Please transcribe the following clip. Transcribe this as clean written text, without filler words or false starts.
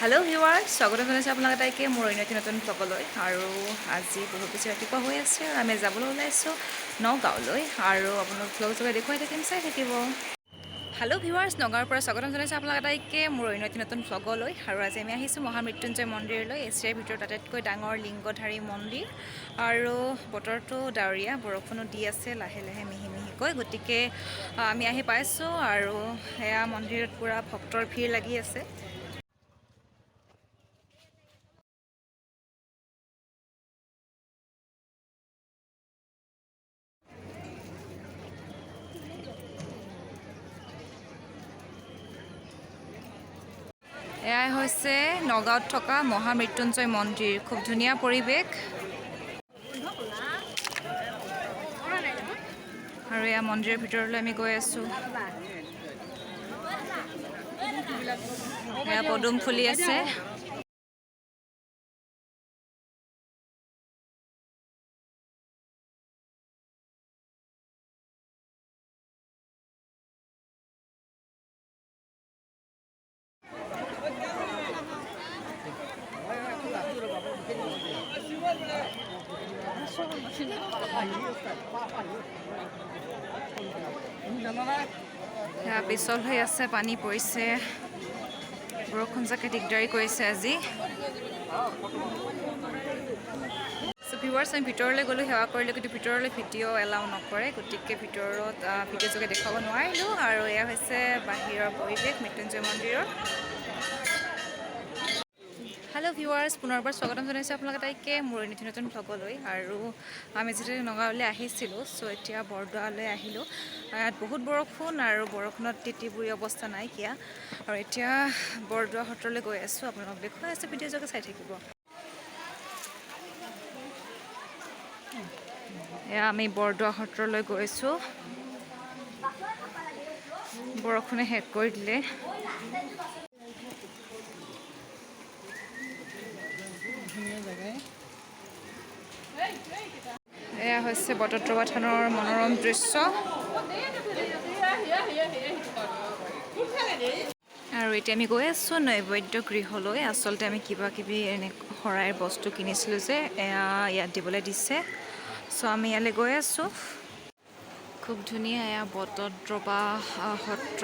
Hello' viewer, স্বাগতম জনাইছোঁ আপোনালোক আটাইকে মোৰ অন্য এটি নতুন ভ্লগলৈ। আৰু আজি বহুত বেছি ৰাতিপুৱা হৈ আছে আৰু আমি যাবলৈ ওলাইছোঁ নগাঁৱলৈ আৰু আপোনালোক ভ্লগ যোগে দেখুৱাই থাকিম, চাই থাকিব। হেল্ল' ভিউৱাৰ্ছ, নগাঁৱৰ পৰা স্বাগতম জনাইছোঁ আপোনালোক আটাইকে মোৰ অন্য এটি নতুন ভ্লগলৈ। আৰু আজি আমি আহিছোঁ মহামৃত্যুঞ্জয় মন্দিৰলৈ, এছিয়াৰ ভিতৰত আটাইতকৈ ডাঙৰ লিংগধাৰী মন্দিৰ। আৰু বতৰটো ডাৱৰীয়া, বৰষুণো দি আছে লাহে লাহে মিহি মিহিকৈ। গতিকে আমি আহি পাইছোঁ আৰু সেয়া মন্দিৰত পূৰা ভক্তৰ ভিৰ লাগি আছে। এয়াই হৈছে নগাঁৱত থকা মহামৃত্যুঞ্জয় মন্দিৰ। খুব ধুনীয়া পৰিৱেশ। আৰু এয়া মন্দিৰৰ ভিতৰলৈ আমি গৈ আছোঁ। এয়া পদুম ফুলি আছে। সেয়া পিছল হৈ আছে, পানী পৰিছে, বৰষুণ জাকে দিগদাৰী কৰিছে আজি। চ' ভিউৱাৰ্ছ, আমি ভিতৰলৈ গ'লোঁ, সেৱা কৰিলোঁ, কিন্তু ভিতৰলৈ ভিডিঅ' এলাউ নকৰে, গতিকে ভিতৰত ভিডিঅ' যোগে দেখুৱাব নোৱাৰিলোঁ। আৰু এয়া হৈছে বাহিৰৰ পৰিৱেশ মৃত্যুঞ্জয় মন্দিৰৰ। হেল্ল' ভিউৱাৰ্ছ, পুনৰবাৰ স্বাগতম জনাইছোঁ আপোনালোক আটাইকে মোৰ নতুন নতুন ভ্লগলৈ। আৰু আমি যেতিয়া নগাঁৱলৈ আহিছিলোঁ, চ' এতিয়া বৰদোৱালৈ আহিলোঁ। ইয়াত বহুত বৰষুণ আৰু বৰষুণত তিতি বুৰি অৱস্থা নাইকিয়া। আৰু এতিয়া বৰদোৱা সত্ৰলৈ গৈ আছোঁ, আপোনালোকক দেখুৱাই আছোঁ, ভিডিঅ' যোগে চাই থাকিব। এয়া আমি বৰদোৱা সত্ৰলৈ গৈছোঁ। বৰষুণে শেষ কৰি দিলে। এয়া হৈছে বটদ্ৰৱা থানৰ মনোৰম দৃশ্য। আৰু এতিয়া আমি গৈ আছোঁ নৈবদ্য গৃহলৈ। আচলতে আমি কিবা কিবি এনে শৰাইৰ বস্তু কিনিছিলোঁ যে, এয়া ইয়াত দিবলৈ দিছে। চ' আমি ইয়ালৈ গৈ আছোঁ। খুব ধুনীয়া এয়া বটদ্ৰৱা সত্ৰ।